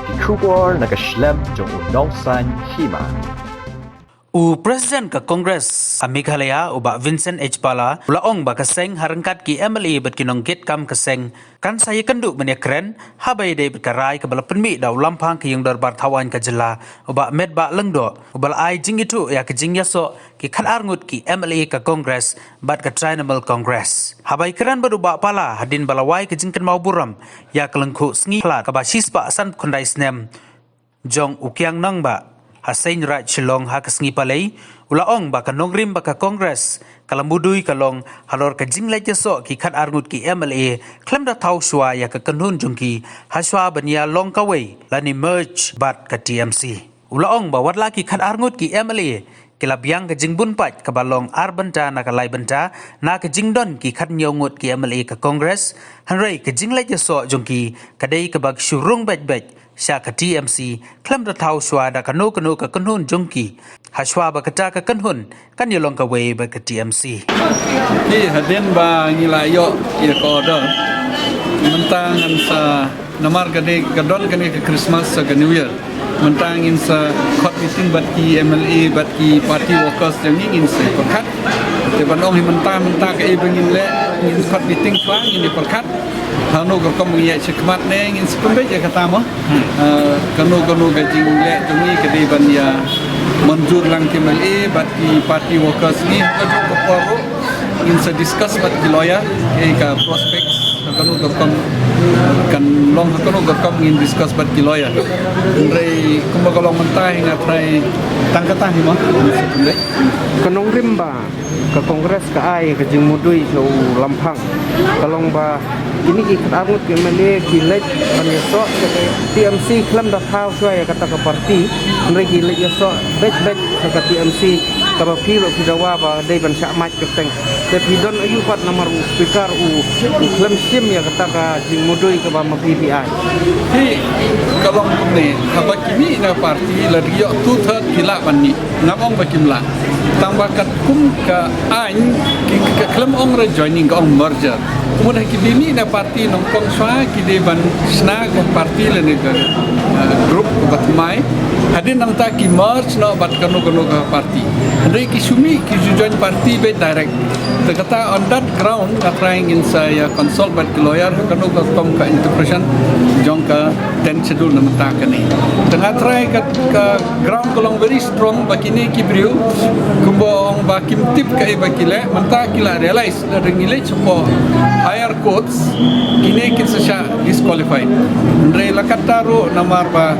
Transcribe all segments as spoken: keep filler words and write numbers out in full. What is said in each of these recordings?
Ki khubor na ka shlem jong u Nongsaiñ Hima. U President ka Congress ha Meghalaya, u Bah Vincent H Pala, u la ong ba ka seng ha ryngkat ki M L A bad ki nongkitkam ka seng kan sa ïakynduh ban ïakren haba ïadei bad ka rai kaba la pynmih da u Lamphang ka Ïing Dorbar Thaw Aiñ ka jylla, u Bah Metbah Lyngdoh, uba la ai jingithuh ïa ka jingïasoh ki khatar ngut ki M L A ka Congress bad ka Trinamool Congress. Haba ïakren bad u Bah Pala hadien ba la wai ka jingkynmaw burom ïa ka lyngkhuh sngi Khlaad kaba shispah sanphew khyndai snem jong u Kiang Nangbah ha Seiñ Raij Shillong ha ka sngi Palei, u la ong ba ka nongrim ba ka Congress ka la mudui ka long halor ka jingleit ïasoh ki khatar ngut ki M L A khlem da thaw shuwa ïa ka kynhun jong ki, ha shuwa ban ïa long kawei lane merge bad ka T M C. U la ong ba wat la ki khatar ngut ki M L A ki la biang ka jingbun paid kaba long ar bynta na ka lai bynta na ka jingdon ki khathynñiew ngut ki M L A ka Congress, hynrei ka jingleit ïasoh jong ki ka dei kaba shu rung beit beit sha ka T M C khlem da thaw shuwa da kano kano ka kynhun jong ki, ha shuwa ba kata ka kynhun kan ïalong kawei bad ka T M C. Ki hadien ba ngi la ïoh ïa ka order, mynta ngan sa, namar ka dei ka don kane ka Christmas sa ka New Year, mynta ngin sa khot meeting bad ki M L A bad ki party workers jong ngi, ngin sa pyrkhat. Te ban ong hi mynta, mynta kaei ba ngin leh, ngin khot meeting shuwa, ngin ïa pyrkhat hangno ka rukom ngin ïa shakmat ne ngin sa pynbeit ïa kata mo. Eh, kano kano ka jingleh jong ngi ka dei ban ïa mynjur lang ki M L A bad ki party workers ngi, ha kajuh ka por ruh ngin sa discuss bad ki lawyer, eh, ka prospects, ha kano ka rukom kan long, ha kano ka rukom ngin discuss bad ki lawyer. Hynrei kumba ka long mynta hi nga tharai tang kata hi mo, ngin sa pynbeit. Ka nongrim ba ka Congress ka ai ka jingmudui sha u Lamphang ka long ba kine ki khatar ngut ki M L A ki leit ban ïasoh ka T M C khlem da thaw shuwa ïa kata ka party, hynrei ki leit ïasoh beit beit sha ka T M C, kaba phi ruh phi dawa ba dei ban shah mait kyrteng. Te phi don aïu pat namar u speaker u, u khlem shim ïa kata ka jingmudui kaba ma phi phi ai? Hi, ka long kumne, haba ki mih na party la dei ïoh two third ki lah ban mih. Ngam ong ba kim lah. Tang ba katkum ka aiñ, ki, ka khlem ong re joining, ka ong merger. Mut ha ki ba mih na party nyngkong shuwa ki dei ban shna ka party lane ka, eh, group kaba thymmai. Hadien nangta ki merge noh bad kano kano ka party. Hynrei ki shu mih ki shu join party beit direct. Te kata on that ground nga tharai ngin sa ïa consult bad ki lawyer ha kano ka rukom ka interpretation jong ka tenth schedule na mynta kane. Te nga tharai ka, ka ground ka long very strong ba kine ki briew, kumba ong ba kim tip kaei ba ki leh, mynta ki la realize lada ngi leit shapoh higher courts kine kin sa shah disqualified. Hynrei la katta ruh namar ba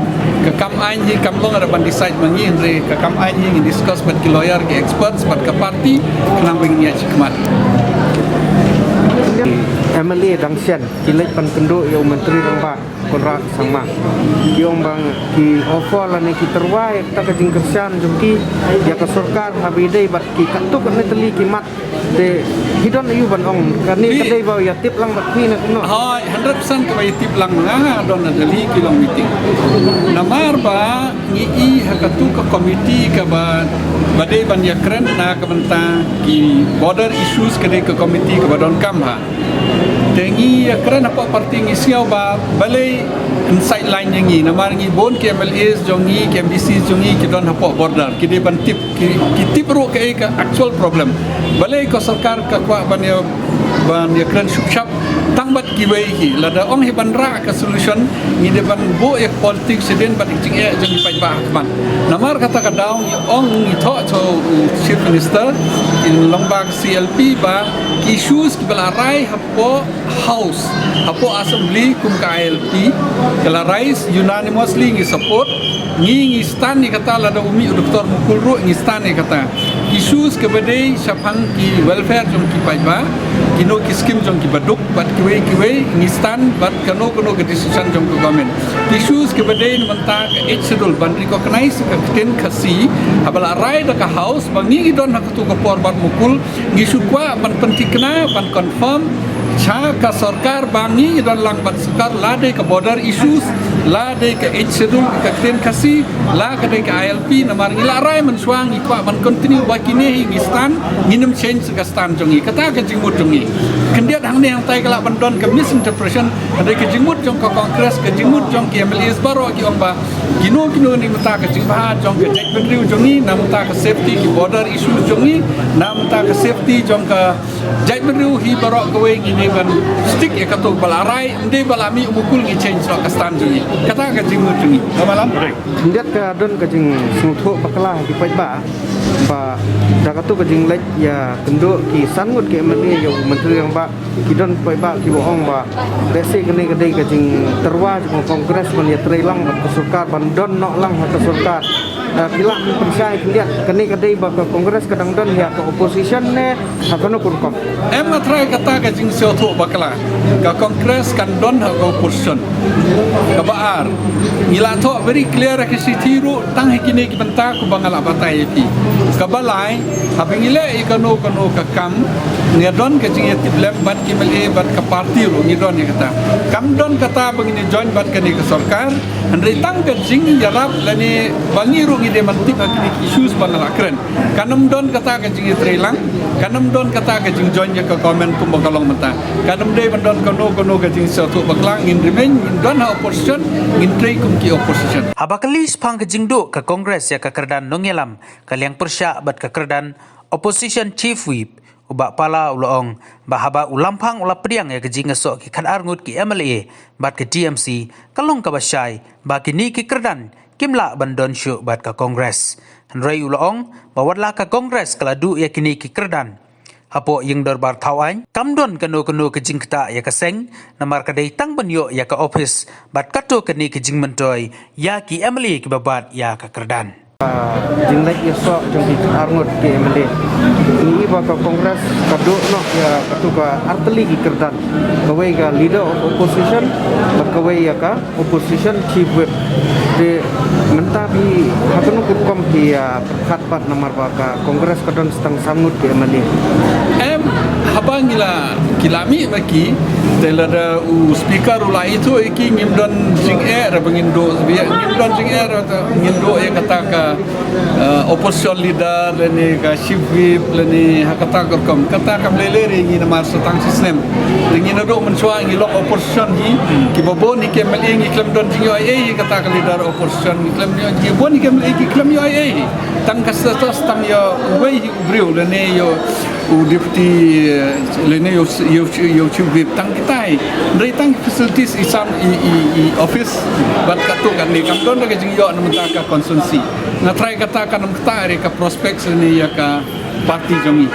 ka kam aiñ hi kam long da ban decide ma ngi, hynrei ka kam aiñ hi ngin discuss bad ki lawyer, ki experts bad ka party khnang ba ngin ïa shakmat. M L A dang shen ki leit ban kynduh ïa u Myntri Rangbah Conrad Sangma. Ki ong ba ki offer lane ki tyrwa ïa kata ka jingkyrshan jong ki ïa ka sorkar haba ïadei bad ki katto katne tylli ki mat. Te phi don aïu ban ong, kane ka dei ba ïa tip lang bad phi ne kumno? Hooid, hundred percent kaba ïa tip lang ma nga, nga don na Delhi ki long meeting. Namar ba ngi i ha katu ka committee kaba, ba dei ban ïakren na ka bynta ki border issues, ka dei ka committee kaba donkam ha. Te ngi ïakren hapoh party, ngi sngew ba balei yn sideline ïa ngi, namar ngi bun ki M L As jong ngi, ki M D Cs jong ngi ki don hapoh border, ki dei ban tip, ki, ki tip ruh kaei ka actual problem. Balei ka sorkar ka kwah ban ïa, ban ïakren shukshap tang bad kiwei hi, lada ong hi ban rah ka solution, ngi dei ban buh ïa ka politics shadien bad ka jingeh jong ki paidbah ha khmat. Namar kata ka daw ngi ong, ngi thoh sha u Chief Minister, in long ba ka C L P ba ki issues kiba la rai hapoh House, hapoh Assembly kum ka I L P, ka la rise unanimously, ngi support, ngi, ngi stand ïa kata, lada u mih u Doctor Mukul ruh ngi stand ïa kata. Issues kiba dei shaphang ki welfare jong ki paidbah, kino ki scheme jong ki baduk bad kiwei kiwei, ngi stand bad kano kano ka decision jong ka government. Issues kiba dei na mynta ka Eighth Schedule ban recognize ka ktien Khasi, haba la rai da ka House ba ngi, ngi don ha katu ka por bad Mukul, ngi shu kwah ban pynthikna, ban confirm Sha ka sorkar ba ngi don lang bad sorkar, la dei ka border issues, la dei ka Eighth Schedule ka ktien Khasi, la ka dei ka I L P, namar ngi la rai mynshuwa ngi kwah ban continue ba kine hi ngi stand, ngin ym change ka stand jong ngi. Kata ka jingmut jong ngi. Khyndiat hangne hangtai ka lah ban don ka misinterpretation, hynrei ka jingmut jong ka Congress, ka jingmut jong ki M L As baroh ki ong ba kino kino ni mynta ka jingbha jong ka jaitbynriew jong ngi, na mynta ka safety ki border issues jong ngi, na mynta ka safety jong ka jaitbynriew hi baroh kawei ngi dei ban stick ïa kato ba la rai, ym dei ba la mih u mukul ngi change noh ka stand jong ngi. Kata ka jingmut jong ngi. Ka malam. Khyndiat ka don ka jingsngewthuh bakla ha ki paidbah ba da kato ka jingleit ïakynduh ki san ngut ki M L A ïa u Myntri Rangbah, ki don paidbah kiba ong ba lehse kane ka dei ka jingtyrwa jong ka Congress ban ïatreilang bad ka sorkar, ban don noh lang ha ka sorkar. Ah, phi lah ban pynshai khyndiat, kane ka dei ba ka Congress ka dang don ïa ka opposition ne ha kano ka rukom? Em, nga tharai kata ka jingsngewthuh bakla. Ka Congress kan don ha ka opposition. Kaba ar, ngi la thoh very clear ha ka shithi ruh tang ha kine ki bynta kumba nga la batai ïa phi. Kaba lai, haba ngi leh ïa kano kano ka kam, ngi don ka jingïatiplem bad ki M L A bad ka party ruh, ngi don ïa kata. Kam don kata ba ngin ïa join bad kane ka sorkar, hynrei tang ka jingïarap lane ba ngi ruh ngi dei ban tip ha kine ki issues ba nga la kren. Kan ym don kata ka jingïatreilang, kan ym don kata ka jingjoin ïa ka government kumba ka long mynta. Kan ym dei ban don kano kano ka jingsngewthuh bakla, ngin remain, ngin don ha opposition, ngin trei kum ki opposition. Haba kylli shaphang ka jingduh ka Congress ïa ka kyrdan nongïalam, ka liang pyrshah bad ka kyrdan Opposition Chief Whip, u Bah Pala u la ong ba haba u Lamphang u la pdiang ïa ka jingïasoh ki khatar ngut ki M L A bad ka T M C, ka long kaba shai ba kine ki kyrdan kim lah ban don shuh bad ka Congress. Hynrei u la ong ba watla ka Congress ka la duh ïa kine ki kyrdan hapoh ïing dorbar thaw aiñ, kam don kano kano ka jingktah ïa ka seng, namar ka dei tang ban ïoh ïa ka ophis bad kato kane ka jingmyntoi ïa ki M L A kiba bat ïa ka kyrdan. Ah, jingleit ïasoh jong ki khatar ngut ki M L A. Ngi i ba ka Congress ka duh noh ïa kato ka artylli ki kyrdan. Kawei ka leader of opposition bad kawei ïa ka opposition chief whip. Te mynta phi ha kano ka rukom phi, ah, pyrkhat pat namar ba ka Congress ka don tang san ngut ki M L A? Em, haba ngi la, ki la mih ba ki, te lada u speaker u la ithuh ïa ki, ngim don jingeh re ba ngin duh, ngim don jingeh re ba ngin duh ïa kata ka, eh, opposition leader lane ka chief whip lane ha kata ka rukom. Kata kam lei lei re ngi namar sa tang shi snem. Te ngi naduh mynshuwa ngi long opposition hi, kiba bun hi ki M L A ngi khlem don jingïoh ei ei hi, kata ka leader opposition ngi khlem ïoh, ki bun hi ki M L A ki khlem ïoh ei ei hi. Tang ka status tang ïa uwei hi u briew lane ïa u deputy, eh, lane ïa u, ïa u, ïa u chief whip tang kita hi. Hynrei tang facilities i sam i, i, i office bad katto katne, kam don da ka jingïoh na mynta ka constituency. Nga tharai kata kan ym ktah re ka prospects lane ïa ka party jong ngi.